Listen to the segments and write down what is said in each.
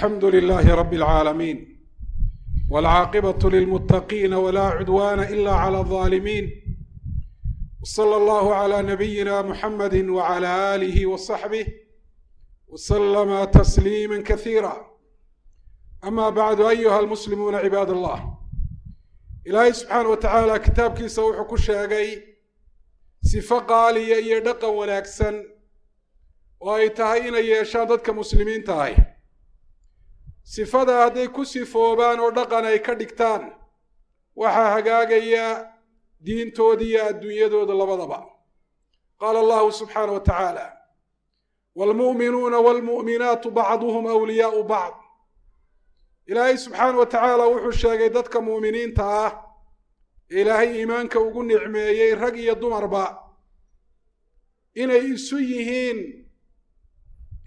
Alxamdu لlh rb العaalamiin wاlcaaqibaة lilmutaqiina wla cudwana ila عlى الظaalimiin wslى اllah عlى nabiyina muxamadi wعlى alih وصaxbih wslma tasliima kasiira. Ama bacdu, ayuha almuslimuuna cibaad allah, Ilaahay subxaana wa tacaala kitaabkiisa wuxuu ku sheegay sifo qaaliya iyo dhaqan wanaagsan oo ay tahay inay yeeshaan dadka muslimiinta ahi. Sifada hadday ku sifoobaan oo dhaqan ay ka dhigtaan, waxaa hagaagaya diintooda iyo adduunyadooda labadaba. Qaala allahu subxaana wa tacaala: "Waalmu'minuuna waalmu'minaatu bacduhum awliyaau bacd." Ilaahay subxaana wa tacaala wuxuu sheegay dadka mu'miniinta ah ee Ilaahay iimaanka ugu nicmeeyey, rag iyo dumarba, inay isu yihiin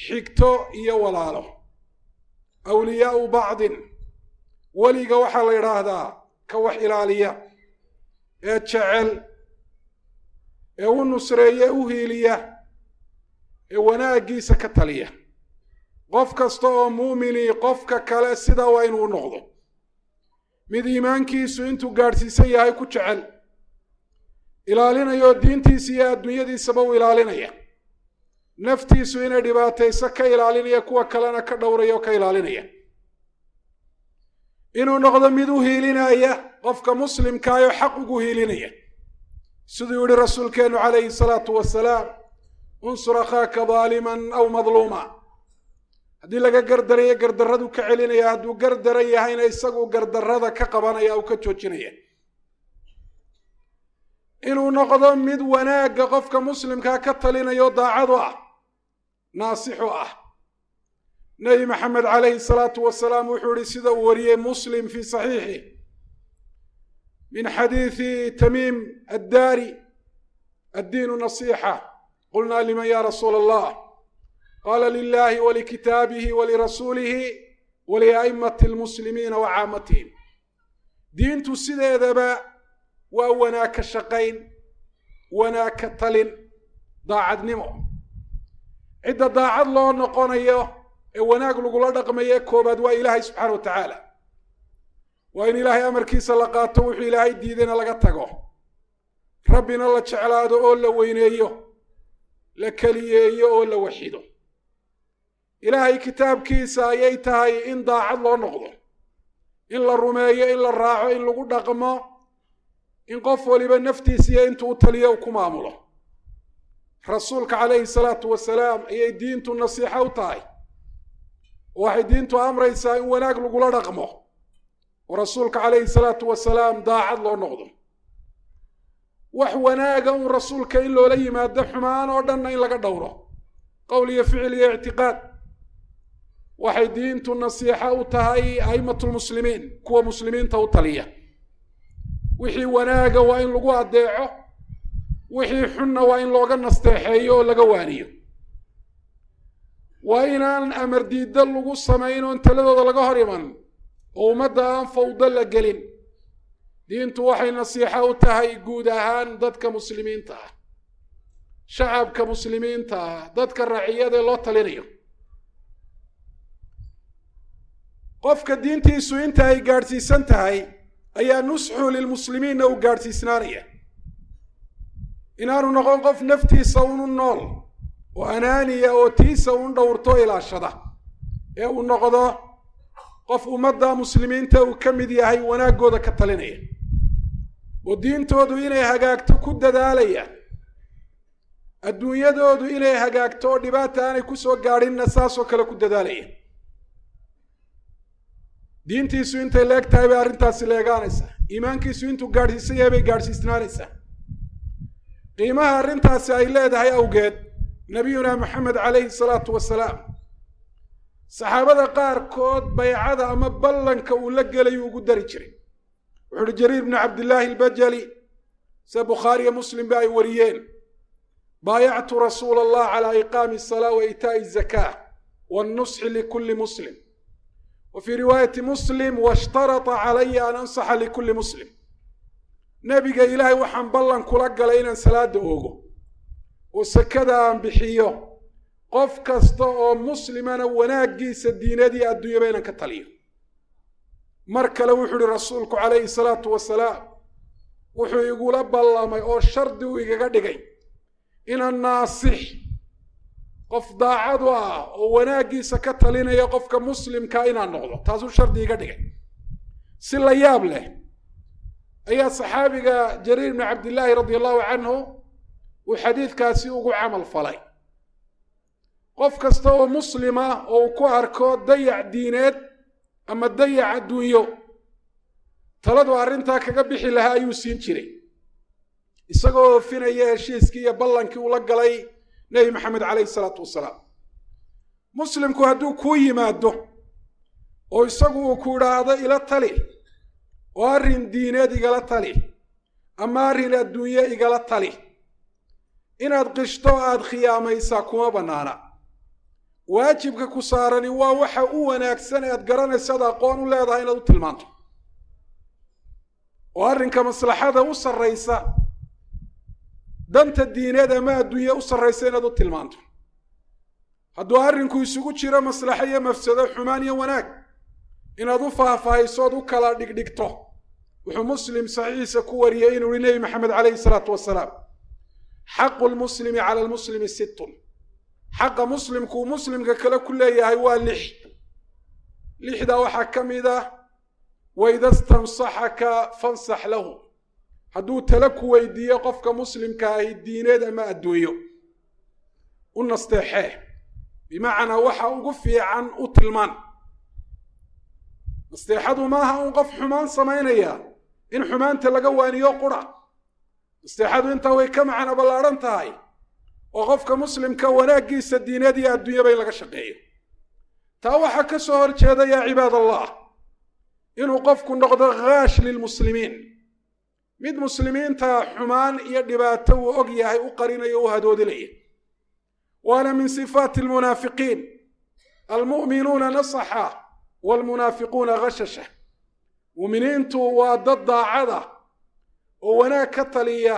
xigto iyo walaalo, awliyaau bacdin. Weliga waxaa la yidhaahdaa ka wax ilaaliya ee jecel ee u nusreeya, u hiiliya, ee wanaaggiisa ka taliya. Qof kasta oo muumini qofka kale sidaa waa inuu noqdo, mid iimaankiisu intuu gaadhsiisan yahay ku jecel, ilaalinayo diintiisa iyo adduunyadiisaba u ilaalinaya, naftiisu inay dhibaatayso ka ilaalinaya, kuwa kalena ka dhowraya oo ka ilaalinaya. Inuu noqdo mid u hiilinaya qofka muslimkaayoo xaq ugu hiilinaya, siduu yihi rasuulkeennu calayhi salaatu wasalaam: "Unsur akhaaka daaliman aw madluuma." Haddii laga gardarayo, gardarradu ka celinaya; hadduu gardaran yahayna, isagu gardarrada ka qabanaya u ka joojinaya. Inuu noqdo mid wanaagga qofka muslimkaa ka talinayo, daacadu ah, naasixu ah. Nebi Maxamed calayhi salaatu wasalaam wuxuu yihi, sida uu wariyey Muslim fii saxiixi min xadiidi Tamiim addaari: "Addiinu nasiixa. Qulnaa liman ya rasuula Allah? Qaala: lilahi walikitaabihi walirasuulihi walia'immati almuslimiina wa caamatihim." Diintu sideedaba waa wanaag ka shaqayn, wanaag ka talin, daacadnimo. Cidda daacad loo noqonayo ee wanaag lagula dhaqmaye koobaad waa Ilaahay subxaana wa tacaala. Waa in Ilaahay amarkiisa la qaato, wuxuu Ilaahay diidayna laga tago, Rabbina la jeclaado oo la weyneeyo, la keliyeeyo oo la waxido. Ilaahay kitaabkiisa ayay tahay in daacad loo noqdo, in la rumeeyo, in la raaco, in lagu dhaqmo, in qof waliba naftiisa iyo intuu u taliyo u ku maamulo. Rasuulka calayhi salaatu wasalaam ayay diintu nasiixo u tahay. Waxay diintu amraysaa in wanaag lagula dhaqmo oo rasuulka calayhi salaatu wasalaam daacad loo noqdo, wax wanaaga un rasuulka in loola yimaado, xumaan oo dhanna in laga dhowro, qowl iyo ficil iyo ictiqaad. Waxay diintu nasiixo u tahay a'immatulmuslimiin, kuwa muslimiinta u taliya. Wixii wanaaga waa in lagu addeeco, wixii xunna waa in looga nasteexeeyo oo laga waaniyo. Waa inaan amar diiddo lagu samayn oon taladooda laga hor iman oo ummadda aan fawdo la gelin. Diintu waxay nasiixo u tahay guud ahaan dadka muslimiinta ah, shacabka muslimiinta ah, dadka raciyada ee loo talinayo. Qofka diintiisu inta ay gaadhsiisan tahay ayaa nusxu lilmuslimiinna u gaadhsiisnaanaya. Inaanu noqon qof naftiisa unu nool oo anaaniya oo tiisa un dhowrto, ilaashada, ee uu noqdo qof ummadda muslimiinta uu ka mid yahay wanaaggooda ka talinaya oo diintoodu inay hagaagto ku dadaalaya, adduunyadoodu inay hagaagto oo dhibaata aanay kusoo gaadhinna saasoo kale ku dadaalaya. Diintiisu intay leeg tahay bay arrintaasi leegaanaysaa, iimaankiisu intuu gaadhsiisan yahay bay gaadhsiisnaanaysaa. Qiimaha arrintaasi ay leedahay awgeed, nabiyuna Maxamed calayhi salaatu wasalaam saxaabada qaarkood baycada ama ballanka uu la gelayuu ugu dari jiray. Wuxu uhi Jariir bnu Cabdillaahi Albajali, sida Bukhaariyo Muslim ba ay wariyeen: "Baayactu rasuula Allah calaa iqaami asalaa wa iitaa'i azakaa wannusxi likulli muslim." Wa fii riwaayati Muslim: "Washtarata calaya an ansaxa likulli muslim." Nebiga Ilaahay waxaan ballan kula galay inaan salaada oogo oo sakada aan bixiyo, Qof kasta oo muslimana wanaaggiisa diineed iyo adduunyaba inaan ka taliyo. Mar kale wuxuu ihi rasuulku calayhi salaatu wasalaam, wuxuu igula ballamay oo shardi uu igaga dhigay inaan naasix, qof daacadu ah oo wanaaggiisa ka talinaya qofka muslimka inaan noqdo, taasuu shardi iga dhigay. Si la yaab leh ayaa saxaabiga Jariir bni Cabdillaahi radia allahu canhu uu xadiidkaasi ugu camal falay. Qof kasta oo muslima oo uu ku arko dayac diineed ama dayac adduunyo, taladu arrintaa kaga bixi lahaa ayuu siin jiray, isagoo oofinaya heshiiskii iyo ballankii uu la galay Nebi Maxamed calayhi salaatu wasalaam. Muslimku hadduu kuu yimaado oo isagu uu ku idhaahdo ila tali, oo arrin diineed igala tali ama arrin adduunye igala tali, inaad qishto aada khiyaamaysaa kuma bannaana. Waajibka ku saarani waa waxa u wanaagsan ead garanaysaad aqoon u leedahay inaad u tilmaanto, oo arrinka maslaxada u sarraysa, danta diineed ama adduunye u sarraysa inaad u tilmaanto. Hadduu arrinku isugu jiro maslaxo iyo mafsado, xumaan iyo wanaag, inaad u faahfaahiso ood u kala dhigdhigto. Wuxuu Muslim saxiixiisa ku wariyey inuu yihi Nebi Maxamed calayhi salaatu wasalaam: xaqu lmuslimi cala lmuslimi sittun, xaqa muslimku uu muslimka kale ku leeyahay waa lix. Lixdaa waxaa ka mid ah: waida stansaxaka fansax lahu, hadduu tala ku weydiiyo qofka muslimka ahi diineed ama adduunyo, u nasteexee, bimacnaa waxa ugu fiican u tilmaan. Nasteexadu maaha un qof xumaan samaynaya in xumaanta laga waaniyo qura. Nasteexadu intaa way ka macna ballaadhan tahay, oo qofka muslimka wanaaggiisa diineed iyo adduunyaba in laga shaqeeyo. Taa waxaa ka soo hor jeeda, yaa cibaad allah, inuu qofku noqdo khaash lilmuslimiin, mid muslimiinta xumaan iyo dhibaato uu og yahay u qarinayo, u hadoodinaya. Waana min sifaati almunaafiqiin: almu'minuuna nasaxa waalmunaafiquuna khashasha. Muuminiintu waa dad daacada oo wanaag ka taliya,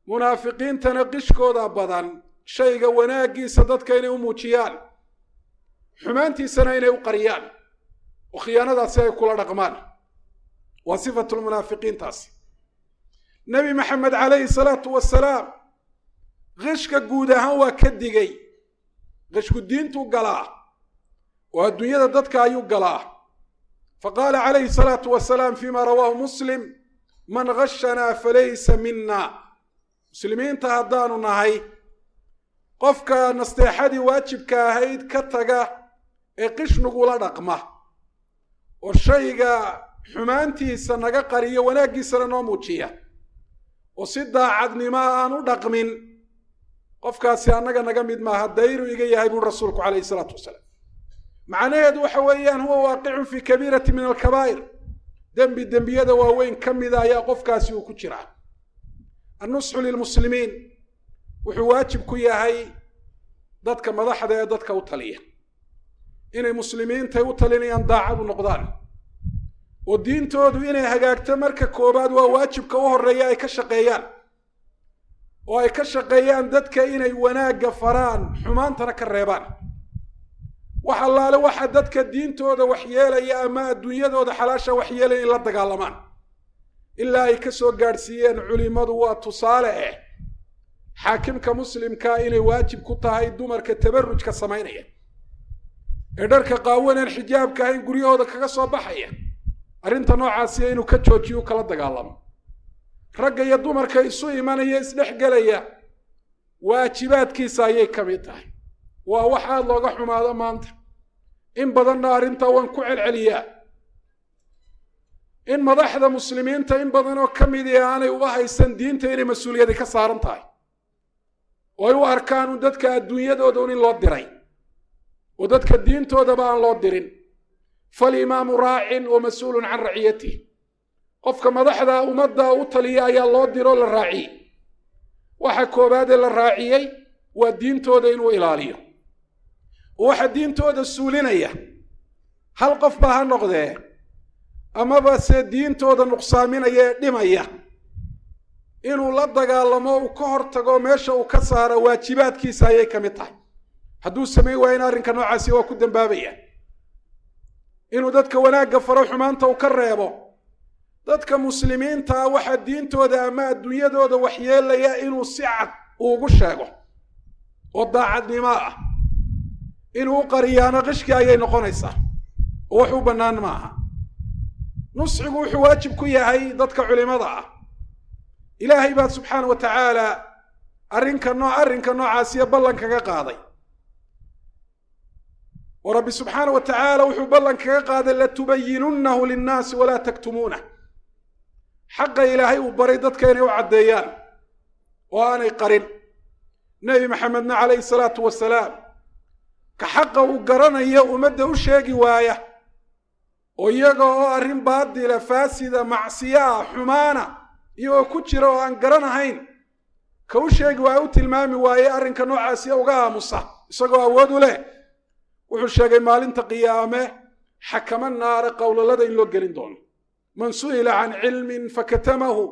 munaafiqiintana qishkooda badan, shayga wanaaggiisa dadka inay u muujiyaan, xumaantiisana inay u qariyaan, oo khiyaanadaasi ay kula dhaqmaan, waa sifatu lmunaafiqiintaasi. Nebi Maxamed calayhi salaatu wasalaam qishka guud ahaan waa ka digay. Qishku diintuu galaa oo adduunyada dadka ayuu galaa. Faqaala calayhi salaatu wasalaam fima rawaahu Muslim: man gashanaa falaysa mina. Muslimiinta haddaanu nahay, qofka nasteexadii waajibka ahayd ka taga ee qish nagula dhaqma, oo shayga xumaantiisa naga qariyo, wanaaggiisana noo muujiya, oo si daacadnimo aan u dhaqmin, qofkaasi annaga naga mid maaha, dayru iga yahay, buuri rasuulku calayhi salaatu wasalaam. Macnaheedu waxa weeyaan huwa waaqicun fii kabiirati min alkabaa'ir, dembi dembiyada waaweyn ka mida ayaa qofkaasi uu ku jiraa. Annusxu lilmuslimiin wuxuu waajib ku yahay dadka madaxda ee dadka u taliya inay muslimiintay u talinayaan daacad u noqdaan, oo diintoodu inay hagaagto marka koowaad waa waajibka u horeeya ay ka shaqeeyaan, oo ay ka shaqeeyaan dadka inay wanaagga faraan, xumaantana ka reebaan. Wax allaale waxa dadka diintooda waxyeelaya ama adduunyadooda xalaasha waxyeelaya in la dagaalamaan ilaa ay ka soo gaadhsiiyeen culimadu. Waa tusaale xaakimka muslimkaa inay waajib ku tahay dumarka tabarujka samaynaya ee dharka qaawaneen xijaabka ahayn guryahooda kaga soo baxaya, arrinta noocaasiya inuu ka joojiyo, u kala dagaalamo. Ragga iyo dumarka isu imanaya, isdhex gelaya, waajibaadkiisa ayay ka mid tahay. Waa wax aada looga xumaado maanta, in badanna arrintaa waan ku celceliyaa, in madaxda muslimiinta in badan oo ka midii aanay uba haysan diinta inay mas-uuliyadi ka saaran tahay, oo ay u arkaan un dadka adduunyadooda un in loo diray, oo dadka diintoodaba aan loo dirin. Falimaamu raacin wa mas-uulun can raciyatih. Qofka madaxda ummadda u taliya ayaa loo diroo la raaciyey. Waxa koowaadee la raaciyey waa diintooda inuu ilaaliyo, oo waxa diintooda suulinaya, hal qof baa ha noqdee, amaba se diintooda nuqsaaminaya ee dhimaya, inuu la dagaalamo, uu ka hortago, meesha uu ka saaro, waajibaadkiisa ayay ka mid tahay. Hadduu samayn waayana arrinka noocaasi waa ku dambaabaya. Inuu dadka wanaagga faro, xumaanta uu ka reebo, dadka muslimiintaa waxaa diintooda ama adduunyadooda waxyeelaya inuu si cad ugu sheego oo daacadnimo ah. Inuu u qariyaano qishkii ayay noqonaysaa oo wax u bannaan maaha. Nusxigu wuxuu waajib ku yahay dadka culimada ah. Ilaahay baa subxaana wa tacaala arrinka noocaasiyo ballan kaga qaaday, oo Rabbi subxaana wa tacaala wuxuu ballan kaga qaaday latubayinunnahu linnaasi walaa taktumuunah. Xaqa Ilaahay uu baray dadka inay u caddeeyaan oo aanay qarin. Nebi Maxamedna calayhi salaatu wasalaam, ka xaqa uu garanayo ummadda u sheegi waaya, oo iyaga oo arrin baadila, faasida, macsiyo ah, xumaana iyagoo ku jira oo aan garanahayn, ka u sheegi waaya, u tilmaami waaye, arrinka noocaasiya uga aamusa isagoo awood u leh, wuxuu sheegay maalinta qiyaame xakamo naara qowlalada in loo gelin doono. Man su'ila can cilmin fakatamahu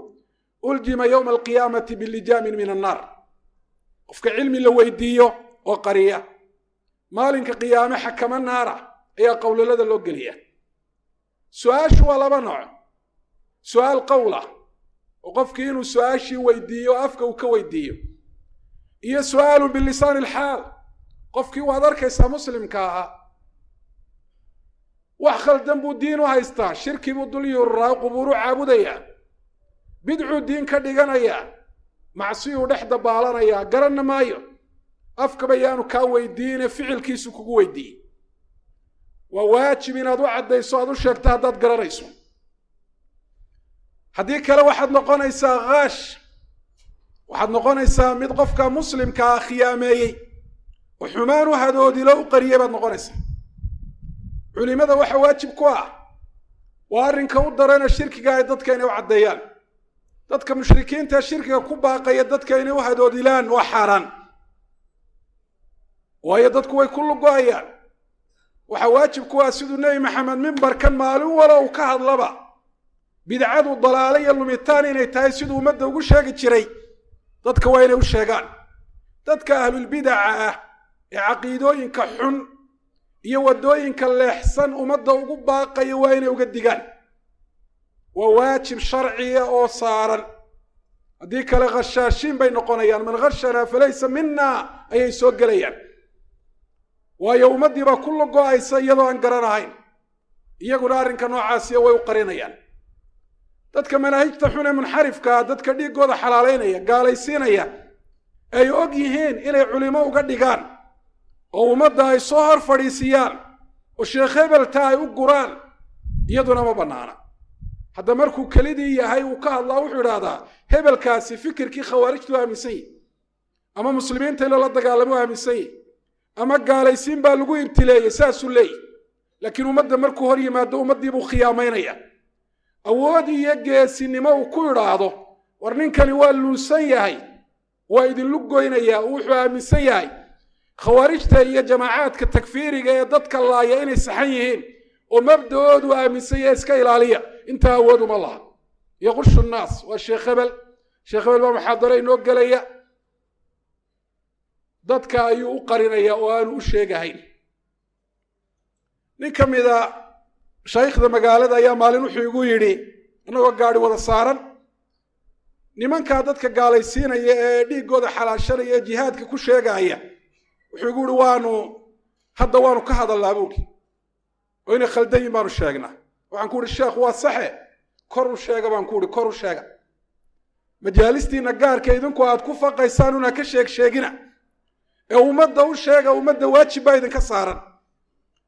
uljima yowma alqiyaamati bilijaamin min annaar. Qofka cilmi la weydiiyo oo qariya, maalinka qiyaame xakamo naara ayaa qowlalada loo geliya. Su-aashu waa laba nooc: su-aal qowla oo qofkii inuu su-aashii weydiiyo afka uu ka weydiiyo, iyo su-aalun bilisaani alxaal. Qofkii waad arkaysaa muslimka ahaa, wax khaldan buu diin u haystaa, shirki buu dul yururaa, qubuuru caabudayaa, bidcuu diin ka dhiganayaa, macsiyuu dhex dabaalanayaa, garanna maayo. Afkaba yaanu kaa weydiine, ficilkiisu kugu weydiiyey. Waa waajib inaad u caddayso, aad u sheegto haddaad garanayso. Haddii kale waxaad noqonaysaa khaash, waxaad noqonaysaa mid qofka muslimkaa khiyaameeyey oo xumaan u hadoodilo u qariyey baad noqonaysaa. Culimada waxa waajib ku ah waa arrinka u darana shirkiga ay dadka inay u caddeeyaan. Dadka mushrikiinta shirkiga ku baaqaya dadka inay u hadoodilaan waa xaaraan, waayo dadku way ku lugo-ayaan. Waxaa waajib ku ah, siduu Nebi Maxamed mimbarkan maalin walo uu ka hadlaba bidcadu dalaalo iyo lumitaan inay tahay siduu ummadda ugu sheegi jiray, dadka waa inay u sheegaan. Dadka ahlulbidaca ah ee caqiidooyinka xun iyo waddooyinka leexsan ummadda ugu baaqaya waa inay uga digaan. Waa waajib sharciya oo saaran. Haddii kale khashaashiin bay noqonayaan. Man khashanaa falaysa mina ayay soo gelayaan, waayo ummaddii baa ku lugo-aysa iyadoo aan garanahayn, iyaguna arrinka noocaasiya way u qarinayaan. Dadka manaahijta xun ee munxarifkaa, dadka dhiiggooda xalaalaynaya, gaalaysiinaya, ay og yihiin inay culimo uga dhigaan oo ummadda ay soo hor fadhiisiyaan oo sheekh hebelta ay u guraan, iyaduna ma bannaana. Hadda markuu kelidii yahay uu ka hadlaa, wuxuu idhaahdaa hebelkaasi fikirkii khawaarijtu aaminsan yihi, ama muslimiinta in lala dagaalamo aaminsan yihi, ama gaalaysiin baa lagu ibtileeyey, saasuu leeyahy. Laakiin ummadda markuu hor yimaado ummaddii buu khiyaamaynaya. Awood iyo geesinimo uu ku idhaahdo war ninkani waa luunsan yahay, waa idinlu goynayaa, wuxuu aaminsan yahay khawaarijta iyo jamaacaadka takfiiriga ee dadka laaya inay saxan yihiin oo mabda-oodu aaminsan yahay, iska ilaaliya, intaa awood uma laha. Yaqushu nnaas, waa sheekh hebel, sheekh hebel baa muxaadaro inoo gelaya, dadka ayuu u qarinaya oo aanu u sheegahayn. Nin ka mida shaykhda magaalada ayaa maalin wuxuu igu yidhi, annagoo gaadhi wada saaran, nimankaa dadka gaalaysiinaya ee dhiiggooda xalaashanaya ee jihaadka ku sheegaya, wuxuu igu yihi waanu hadda waanu ka hadalnaa buuri, oo inay khaldan yihin baanu sheegnaa. Waxaan ku uhi, sheekhu waa saxe, kor u sheega baan ku uhi, kor u sheega. Majaalistiina gaarka idinku aad ku faqaysaan una ka sheeg sheegina ee ummadda u sheega. Ummadda waajib baa idinka saaran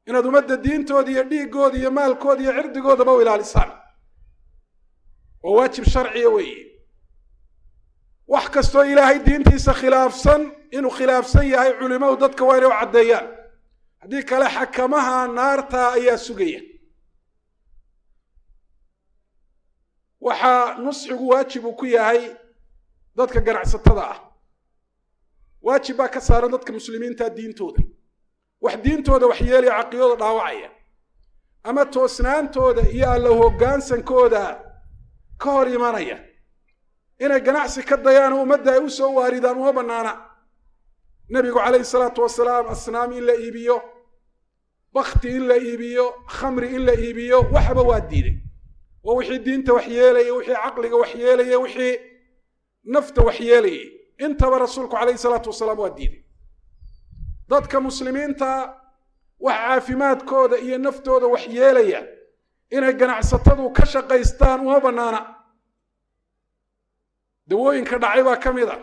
inaad ummadda diintooda iyo dhiiggooda iyo maalkooda iyo cirdigoodaba u ilaalisaan. Waa waajib sharciya weeye. Wax kastoo Ilaahay diintiisa khilaafsan inuu khilaafsan yahay culimadu dadka waa inay u caddeeyaan. Haddii kale xakamaha naarta ayaa sugaya. Waxaa nusxigu waajib uu ku yahay dadka ganacsatada ah. Waajib baa ka saaran dadka muslimiinta diintooda, wax diintooda wax yeelaya, caqiidooda dhaawacaya ama toosnaantooda iyo alla hoggaansankooda ka hor imanaya, inay ganacsi ka dayaan oo ummadda ay u soo waaridaan uma bannaana. Nebigu calayhi salaatu wasalaam asnaam in la iibiyo, bakti in la iibiyo, khamri in la iibiyo, waxba waa diiday. Waa wixii diinta wax yeelaya, wixii caqliga wax yeelaya, wixii nafta wax yeelayay, intaba rasuulku calayhi salaatu wasalaam waa diiday. Dadka muslimiinta wax caafimaadkooda iyo naftooda wax yeelaya inay ganacsatadu ka shaqaystaan uma bannaana. Dawooyinka dhacay baa ka mid a,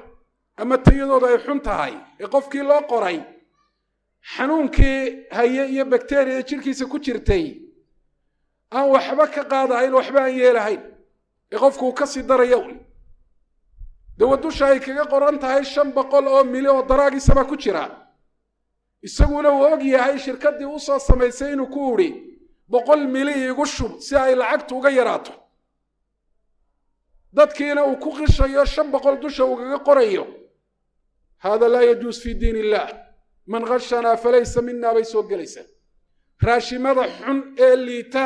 ama tayadooda ay xun tahay, ee qofkii loo qoray xanuunkii haye iyo bakteriyada jidhkiisa ku jirtay aan waxba ka qaadahayn, waxba aan yeelahayn, ee qofku uu ka sii daraya un. Dawa dusha ay kaga qoran tahay 500 oo mili oo daraagiisabaa ku jira, isaguna uu og yahay shirkaddii u soo samaysay inuu ku udhi 100 mili iigu shub si ay lacagtu uga yaraato, dadkiina uu ku qishayo 500 dusha ugaga qorayo. Hada laa yajuus fi diin illah. Man khashanaa falaysa minaa bay soo gelaysaa. Raashimada xun ee liita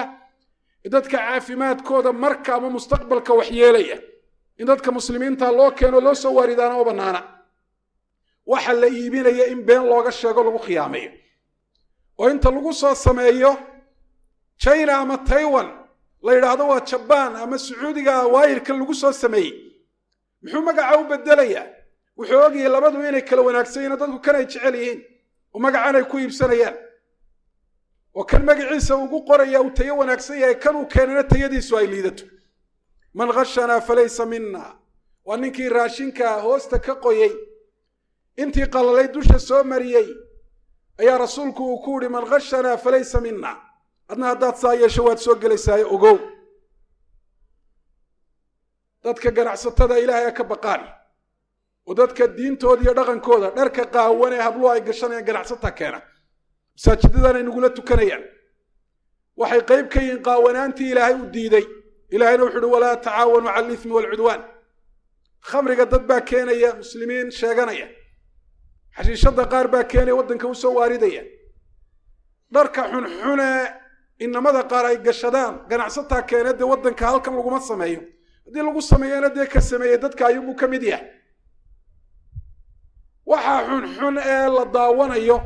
dadka caafimaadkooda marka ama mustaqbalka wax yeelaya in dadka muslimiinta loo keeno, loo soo waaridaana oo bannaana. Waxa la iibinaya in been looga sheego, lagu khiyaameeyo, oo inta lagu soo sameeyo China ama Taiwan la yidhaahdo waa Jabaan ama Sacuudiga waayirkan lagu soo sameeyey, muxuu magaca u bedelayaa? Wuxuu ogyahay labadu inay kala wanaagsan yihin, dadku kan ay jecel yihiin oo magacan ay ku iibsanayaan, oo kan magaciisa ugu qoraya uu tayo wanaagsan yahay, kan uu keenana tayadiisu ay liidato. Man khashanaa falaysa mina waa ninkii raashinka hoosta ka qoyey, intii qalalay dusha soo mariyey, ayaa rasuulku uu ku yidhi man khashanaa falaysa mina. Adna haddaad saa yeesho waad soo gelaysaayo ogow. Dadka ganacsatada ilaahay ka baqaan, oo dadka diintooda iyo dhaqankooda. Dharka qaawan ee habluhu ay gashanayaan ganacsata keena, masaajidadan ay nagula tukanayaan, waxay qayb ka yihiin qaawanaantii Ilaahay u diiday. Ilahayna wuxu uhi walaa tacaawanuu cala alithmi waalcudwaan. Khamriga dad baa keenaya muslimiin sheeganaya, xashiishadda qaar baa keenaya, waddanka usoo waaridaya. Dharka xunxune inamada qaar ay gashadaan ganacsataa keena, dee waddanka halkan laguma sameeyo, haddii lagu sameeyana dee ka sameeyey dadka ayuunbuu ka mid yahay. Waxaa xunxun ee la daawanayo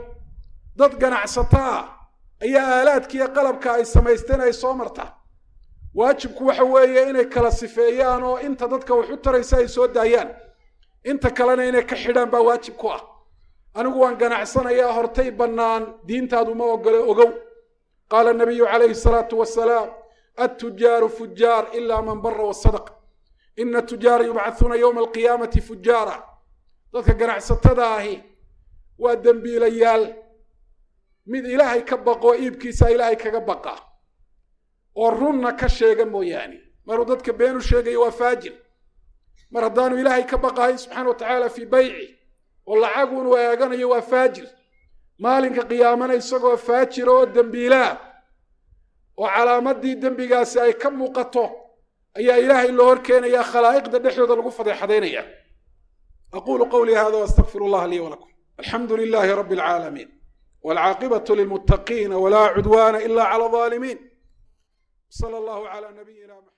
dad ganacsato ah ayaa aalaadkiiyo qalabka ay samaysteen ay soo martaa. Waajibku waxa weeye inay kala sifeeyaan oo inta dadka wax u taraysa ay soo daayaan, inta kalena inay ka xidhaan baa waajib ku ah. Anigu waan ganacsanayaa hortay bannaan, diintaadu ma ogole, ogow. Qaala nabiyu calayhi salaatu wasalaam attujaaru fujaar ilaa man bara wasadaq, ina tujaara yubcathuuna yowma alqiyaamati fujaara. Dadka ganacsatada ahi waa dembiilayaal, mid Ilaahay ka baqoo iibkiisa Ilaahay kaga baqa oo runna ka sheega mooyaane. Maruu dadka beenu sheegayo waa faajir. Mar haddaanu Ilaahay ka baqahayn subxaana wa tacaala fii bayci oo lacagun uu eeganayo waa faajir. Maalinka qiyaamana isagoo faajira oo dembiilaa oo calaamadii dembigaasi ay ka muuqato ayaa Ilaahay loo hor keenaya, khalaa'iqda dhexdooda lagu fadeexadaynaya. Aqulu qawlii hada waastaqfir allah lii walakum. Alxamdu lilahi rabbi alcaalamiin, waalcaaqibatu lilmuttaqiina, walaa cudwaana ila cala alظaalimiin, sala allahu cala nabiyina Muxamed.